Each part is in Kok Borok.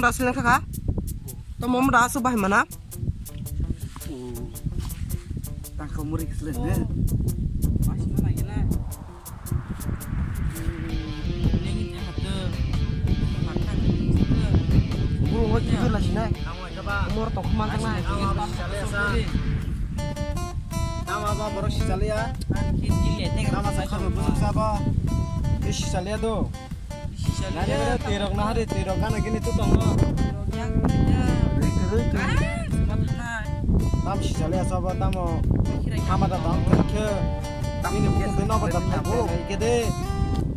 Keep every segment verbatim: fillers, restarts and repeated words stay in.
Asli kha. To mom da su bai mana. Tangka muri kisle ne. Masih mana gila. Buru ngai tidur la sinai. Mor tok man tangnai. Nama ba borok sichaliya. Nama sakha bo bujuk sabo. Ke sichaliya do. Nani bere tirok na hari tirok gana gini tu tongo. Tam sichaliya sabo tamo. Hama da tang khe. Ini buku de nobar da phai bo kede.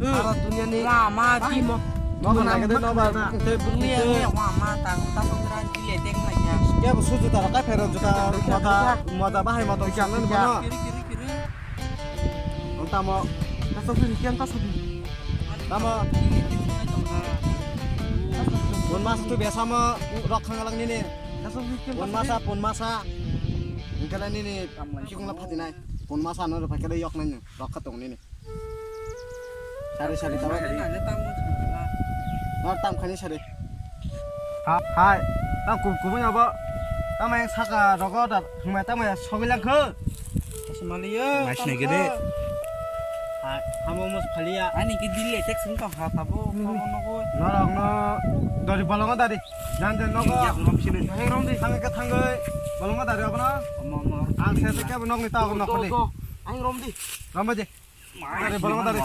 Ara dunia ni lama timo. Nobar lage de nobar. Te buku te. Lama ta ta songran kile tek na ya. Ya bo suju ta kai phero juta mata mata bahai mata kya nan bono. Kiri kiri kiri. Tamo. Tamo. Pun mas tu biasa mo rok khang lang nini. Pun masa pun masa. Ingkala nini. Kikung la phati nai. Pun masa no rok phai kede yok nai. Rok kha tong nini. Sari sari tawai. Nor tam khani sari. Ha hai. Tam kum kum ya bo. Tam yang saka rogo da. Huma tam ya sogi lang kho. Maliya. Mas ne gede. Hai hamo mos phaliya. Ani ki dili attack sing tong ha tabo. Norok no dari bolongo dari. Jan jan nogo. Yang rom sini. Yang rom di. Thangke thangke bolongo dari apa na? Ang saya teke nok ni tau nok di. Ang rom di. Rom di. Dari bolong dari.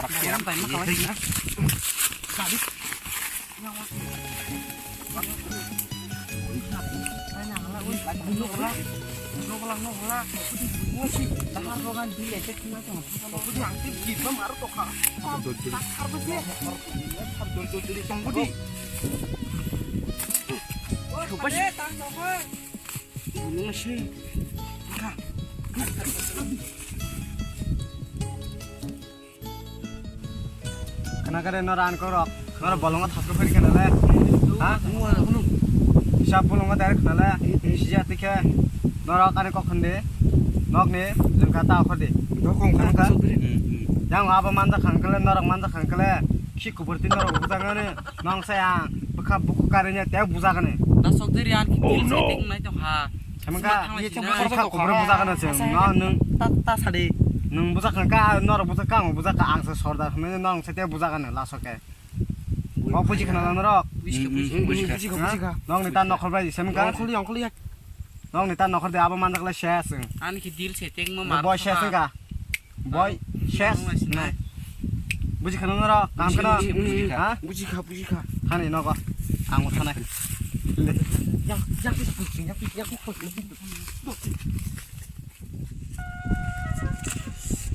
Khna kare nor an korok. Nor bolongo thapro phari khna le. Ha? Hisab bolongo direct khna le. Sija tikhe. Norok ani kok khande. Nok ni jengka ta khode. Nok khong khang ka. Yang abo manja khang kale norok manja khang kale. Khi kubur tin norok bujang ani. Nong sayang. Bukha buku karinya te bujak ani. Nasok diri an ki. Oh, no. Setting nai to ha. Samangka, ye chang bwsa bwsa khobor bwsa kana se. No, nwng ta, ta sadi. Nwng bwsa kha, ka, norok bwsa ka, ang bwsa ka, ang se sordar hwnwi, norok se te bwsa kana, laso khe. Mo buji khana norok. Buji kha, buji kha. Buji kha, buji kha. Nokni ta nokhor bai, samangka. Ongkholi, ongkholi ya. Nokni ta nokhor de abo manjak lai se aswng. Ani ki deal se teng mo mar. Boy se aswng ka. Boy, ses. Buji khana noro, kaham khana. Buji kha, buji kha. Hani nogo. Ang uthanai. Yang, yang, yang.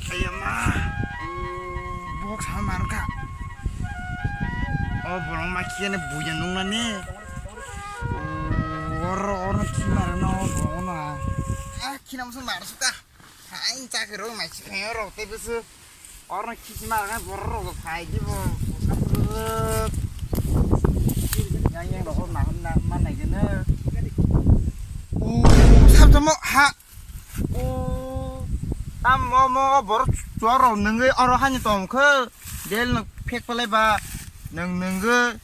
Ayama. Bok sama manuka. Oh, borong ma kiyane buya nungnani. Oro, oro ki marano, borong na. Ah, kina musu mar suka. Hai, chakri rok mai si khayo rok tei bwswk. Orno kichi mar khe borok rok phai di bo. Yang yang rok na na ma nai gene. U sab tamo ha. U tam mo mo borok chuwak rok nungwi oro hani tong khe. Del nuk phek palai ba nung nungwi.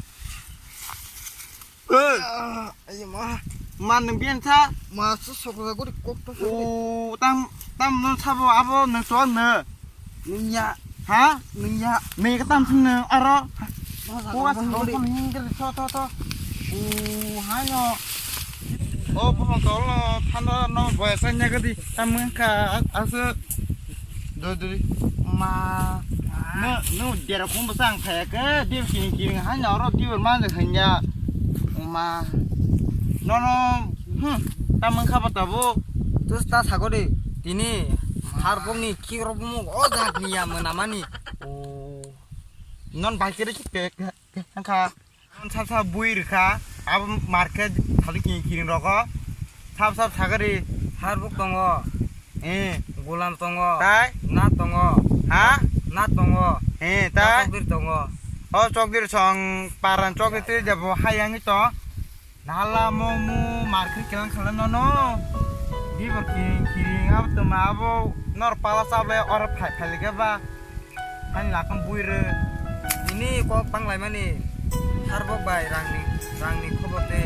Ei. Ah, ayo ma. Ma nung bian sa. Ma su sok la guri kok to. O tam tam no sabo abo nung to ne. Nung ya. Ha? Nung ya. Nung ka tam sin nung aro. Ko as ko ni gri to to to. O ha no. O bo to lo thanda no boy sa nya gadi. Tam ka as. Doi doi. Ma. No, no, dera khum bwsang phaya khe, dib kiring kiring hai no oro dibor ma le khanya. Ma. No, no. Hmm. Tamang kha bata bo. Tus ta sagori. Tini har bong ni khik rok mo o jak ni ya mona mani. O. Non bai kere khe khe kha. Sa sa bui rwkha, abo mar khe thalik kiring kiring rogo. Sab sab sagari. Harbuk tongo. Eh. Gulam tongo. Tai? Na tongo. Ha? Na tongo. Eh, tai? Chokdir tongo. O chokdir song paran chokdir twi jabo hayang to. Nala mo mu mar khe kelang khala no no. Bibor kiring kiring abo toma abo nor pala sable or phai phai lege ba. Ani lakam bui re. Ini kok tang lai mani. Ar bok bai rangni, rangni khobor de.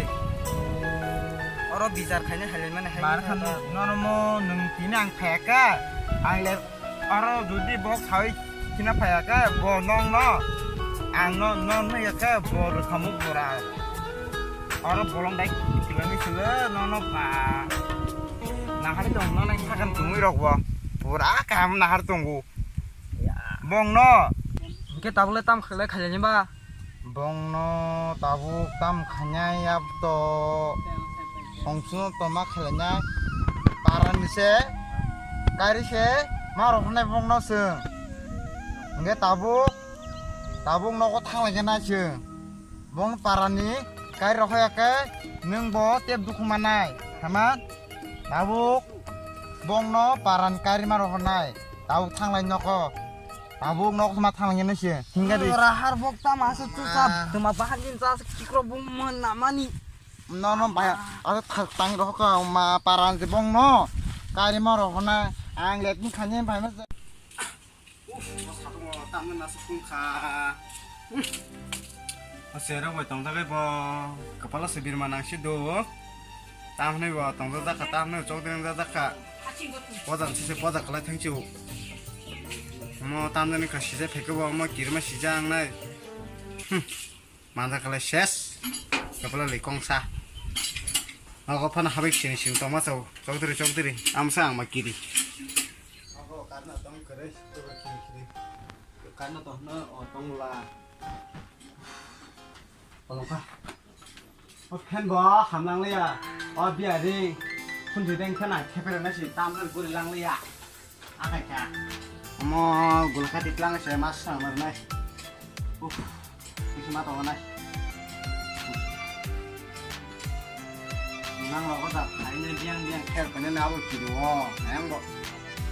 Oro bichar khaina hailaimani hai Mar wngkha khan ta. Nono mo nwng tini ang phaya kha. Ang le oro jodi bok sawi khina phaya kha, bo nong no. Ang no, no no ya kha, bo rwkhamu bora. Oro bolong dai kichilani silo, no no pa. Nahar tong no nai sakan tungwi rok bo. Pura kaham nahar tongo. Bong no. Hingke tabuk le tam khlai khailani ba? Bongno tabuk tam khainai abto songsuno toma khailana parani se kairi se ma rok hwnai bongno chwng hwnkhe tabuk tabuk nogo thanglaikhe nai chwng bong parani kairi rok hoyakhe nwng bo tep dukhu manai hama tabuk bongno parani kairi ma rok hwnai tabuk thanglai nogo. Tabuk nok ma thang hino se. Hinga di. Ora har bok tam asa tu sap. Ah. Tuma bahar din sa kikro bum man na mani. No no baya. Asa thak tang roh ka ma paran je bong no. Kari ma roh na. Ang let ni khanye bai ma. Uf, bos khatung tam na sukung kha. Ase rok bai tong jagai bo. Kapala se birma nang si do. Tam hwnwi bo tong jak kha, tam hwnwi chok deng jak kha. Poja sise poja khlai thang chio. Mo tam jani kha sijak phaikhe bo mo kirima sijak ang nai. Hmm. Manja khlai ses. Kapala li kongsa. Nogo phano habik sini sini tongma chao. Chokdiri chokdiri. Amsa ang ma kiri. Nogo karna tong kere, kiri kiri. Karna tong no o tong la. Tong kha. O phen bo hamlang liya. O biari. Khunju deng khana khepere na si tamrel guri lang liya. Akai kha. Omo gulkha tiklang se mas samar nai. Uf. Kisi ma tongo nai. Nang rogo da phaine biang biang kher phaine na abo kiri o. Nang bo.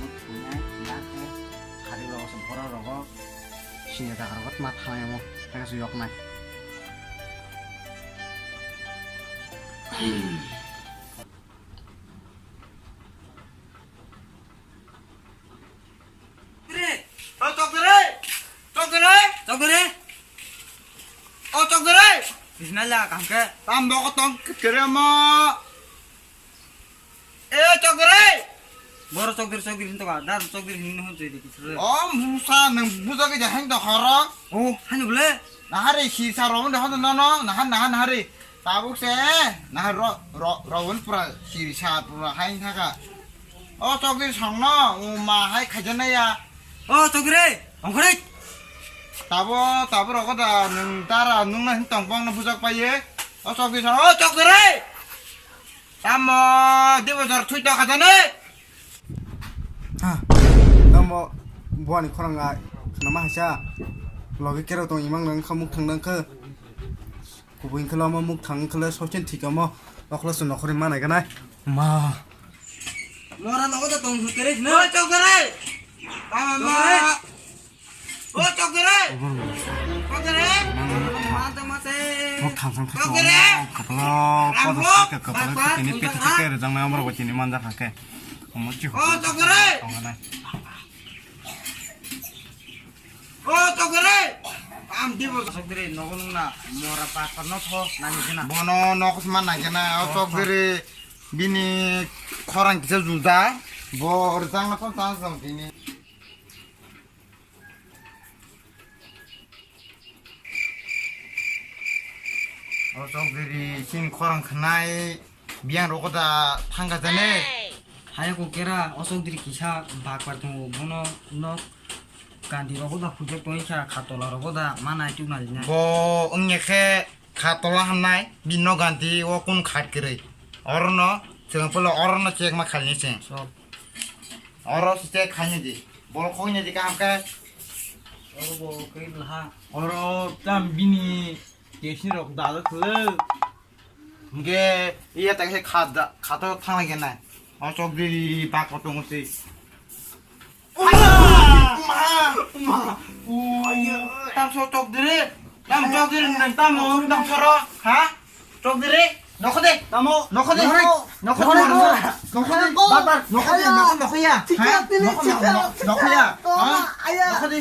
Muk thunai ya khe. Khari rogo se bora rogo. Sini dagar got ma thanai mo. Tengka su yok nai. O chokdere! Chokdere! Chokdere! O chokdere! Bismillah, kaham khe. Tam boko tong kere mo. E chokdere! Boro chokdere, chokdere hinto ka, dar chokdere hinno hon choi de kisre. O musa nang buja ke jahang to khoro. O, hani bole. Nahari sirsa ro de hon no no, nahan nahan nahari. Tabuk se, nahar ro ro ro pura sirsa pura hain thaka. O chokdere songno, o ma hai khaijana ya. O chokdere, ongkhore. Tabo, tabo rogo da nwng dara nwngna hin tongpang no bujak paye. O chokdere song, o chokdere. Tamo, dibo jor thui to khajane. Ha, tamo buani khorang ai, khna ma haisa. Logi kero tong imang nang khamuk thang nang khe. Kubui khelo mo muk thang khelo sochen thik mo. Oklo su nokhori ma nai ganai. Ma. Mora nogo da tong su tere na. O chokdere. Tamo ma. O chokdere. Chokdere. Ma tamo se. Muk thang thang thang. Chokdere. Kapalo, kapalo, kapalo, ini pete pete rejang na amro bachini manja khake. Omo chu. O chokdere. Tong ganai. O chokdere. Am dibo. Chokdere nogo nungna mora bakar no tho nani jena. Bono nok sma nai jena. O chokdere bini khorang kisa juda. Bo rejang na kon tang jong bini. O chokdiri sini khorang khnai biyang rogo da thangka jani. Hai ko kera o chokdiri kisa bakpar tongo bono nok gandhi rogo da khujak tongwi kha khatola rogo da manai tuknai na. Bo wngya khe khatola hamnai bini nok gandhi o kun khat kwrwi. Orono chwng polo orono chekma khalni chwng. Sok. Oro se chek khaini di. Bol khokni di kaham khe. Oro bo kri bwlha. Oro tam bini kesin rok dal khlo. Hingke iya ta khe kha da, kha to thang lai nai. O chok di bak ko tong si. Ma! Ma! Ma! Tam so chok di re. Tam chok di re, tam o, tam so ro. Ha? Chok di re. Nokho de. Tamo. Nokho de. Nokho de. Nokho de. Nokho de. Nokho de. Babar. Nokho de. Nokho, nokho ya. Chikya tini, chikya. Nokho ya. Ha? Nokho de.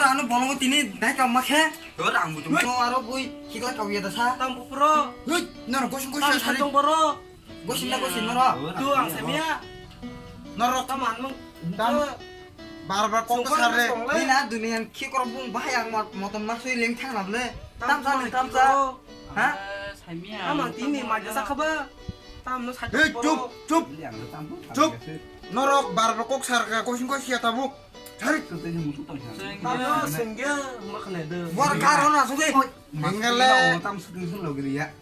Nor ano bolongo tini dai kam ma khe. Dor ang butum. No aro bui khikla kau ya da sa. Tam bupro. Hei, nor gosong Tam gosong sa sari. Tong boro. Gosong na gosong nor. Tu ang samia. Nor Tam an mung. Tam. Bar bar kok Sungkar sar re. Sungkar. Ni na duniya khikor bung bahai ang mot-, motom ma sui leng thang na ble. Tam Tam sa tam ni tam sa. Ha? Samia. Amang tini ma jasa khaba. Tam no sa Hei, tong boro. Chup, chup. Chup. Norok bar bar kok sar ka kosing kok sia tabuk. Sarik. Sengge, sengge, makne de. Bor karo na sugi. Mangale. Tam sugi sun logri ya.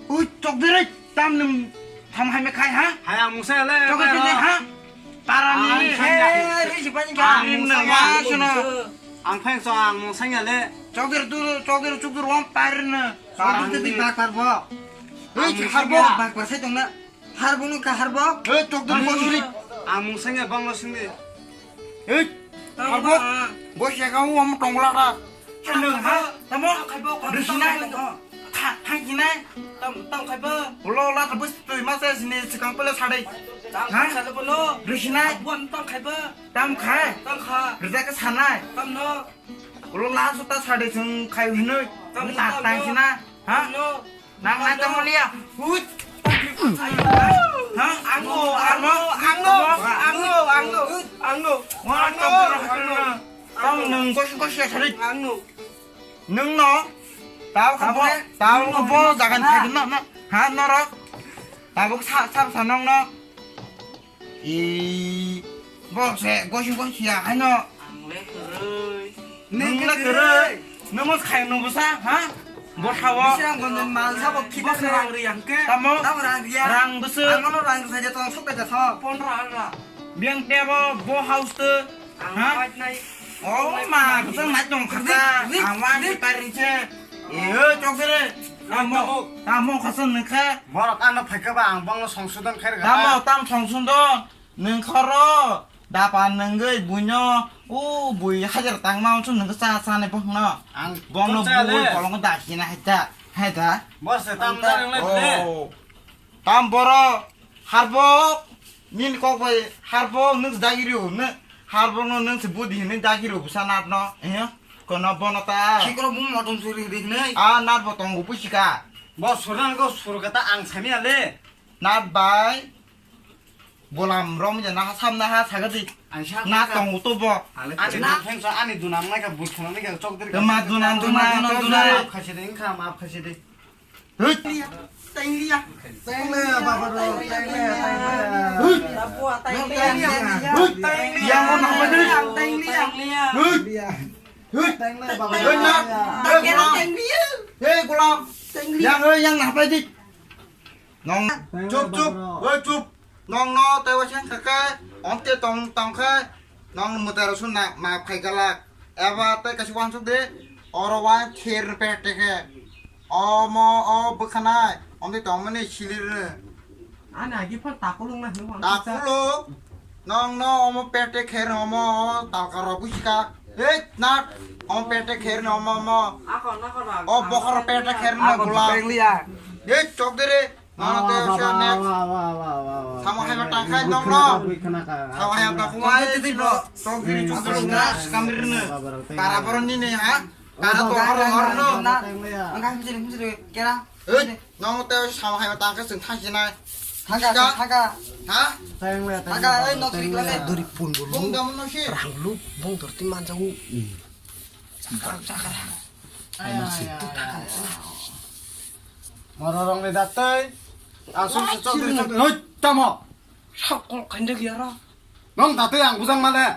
Ui, chok de re, tam nim tham hai me khai ha? Hai ang mungsa le. Chok de ha? Para ni. Ang he, sanya. Ri si pani ka. Ang Ang mungsa ma ya. Suna. Ang pheng so ang mungsa ya le. Chok de tu, chok de chuk de rom par na. Ang Chok de bak par bo. Ui, Ang har bo. Bak par sai tong na. Har bo no ka har bo. Ui, chok de Ang bo suri. Ang mungsa ya bang lo sini. Hei, Tamo harbo, ba? Bo siya ka mo tongla ka. Nwng ha, tamo? Tamo khaibo, Risinai. Tamo khaibo. Tha-, thang hinai. Tam, tam khaibo. Ulo la ka bus tui ma se sini sikang pele sadai. Tam Ha? Khaibo no. Risinai. Buan tam khaibo. Tam khai. Tam kha. Rida ka sanai. Tam no. Ulo la su ta sadai sung khai hinoi. Tam, Ta tam tang no. Sina. Ha? Tam no. Nang nai tamo liya. Hut. Hang ango, ango, ango, ango, ango, ango, ango, ango. Tang nang gos gos ya sari. Ango. Nung no. Tao kabo, tao kabo jagan thagin no, no. Ha norok. Tabuk sa sa sa nong no. I, bo se gosi gosi ya, ano. Ang le kwrwi. Nung le kwrwi. Nung mo khai nung sa, ha? Bosao. Bisi rang gonjong mal sabo khibok rang riya hwnkhe. Tamo? Tamo rang riya. Rang bwswk. Ang mano rang riya tong sok kaisa thok. Pondro hajar. Biyang tebo bo house to. Ang ha? Fight nai. Oh, ma, bwswk nai tong khata. Rik, rik, ang wa rik. Ni parin che. Eh, chok dere. Tamo, tamo. Tamo khasa nengkha. Borok ano phaikha ba ang bongno songsodon khair kha. Tamo, tam songsodon. Nwng khoro dapa nwngwi buino, o bui hajar tangma unsuk nwngkhe cha chani bohno. Ang bongno chale. Bui bolongo dachina haita, haita. Bose tam da nang lai bole. Oh. Tam boro harbo nini kok bai harbo nwng dagi rio, ne harbo no nwng se budi hinwi dagi rio busa nat no. Eh, kono bono ta. Sikro bum motom suri ri hinwi. A nat bo tongo pusika. Bo suran go surga ta ang sami ale. Nat bai. Bolam rom je naha sam naha sagadi. Ai sa na ka. Tongo to bo. Ale ani na. Ani dunam nai ka bul khana nai ka chok diri. Ma dunam dunam dunam. Maaf khasi de, ingkha maaf khasi de. Hei. Tenglia. Tenglia baba ro, tenglia, tenglia. Hei. Tenglia. Hei. Tenglia. Yang mo nama de. Tenglia. Hei. Hei. Tenglia baba ro. Hei na. Hei gulam. Hei gulam. Tenglia. Yang hei yang napa di? Nong chup chup, oi chup. Nong no tei waisang khakai, onte tong tong khai, nong mwtai rok sung na ma khai galak. Eba tei kaisa wansuk de, oro wa ther pe te khe. Omo o bwkhanai, onte tong mani silir. Ani agi phan takulung na hino wansuk sa. Takulung. Nong no omo pete kher omo o talka rok busi ka. Hei nat omo pete kher no omo omo. Ako, ako, ako. O bokhor pete kher no bula. Ako, tenglia. Hei chok dere. Nong no te se next. Samo hai ma tang khai nong no. Samo hai ma tang khai. Chok dere chok dere na kamir ne. Para boron ni ne ha. Para to hor hor no. Angka himjiri himjiri kera. Hei. Nong te samo hai tang khe chwng thang sinai. Thangka, thangka. Ha? Thangka, oi, nok rik lale. Duri pun bulu. Bung dam no si. Rang lu, bung dorti manjagu. Sakar, sakar. Ai, ai, ai, ai. Moro rong le datai. Asum se chok diri chok. Hoi, tamo. Sakol khanjak yara. Nong datai ang bujang male.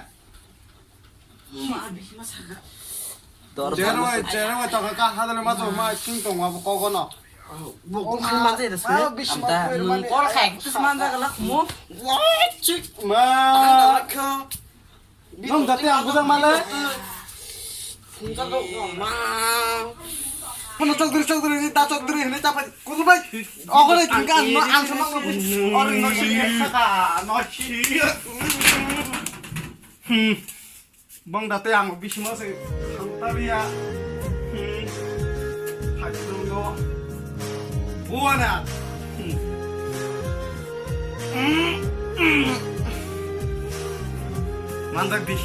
Jeroi, jeroi, tongkha ka hadale ma tong ma sing tong ma bo kogono. Bo kol khai ma jai da sini. Amta nung kol khai kis man da gala mo. Chik ma. Nong date ang bujang male. Phunsa do ma. Kono chok diri chok diri ni ta chok diri ni ta pa kudu bai. Ogore thingka ang ma ang sama ko. Ori no si saka no si. Hmm. Bang date ang bismo se khantariya. Hmm. Hai dong do. Buana. Hmm. Hmm. Hmm. Mandak di.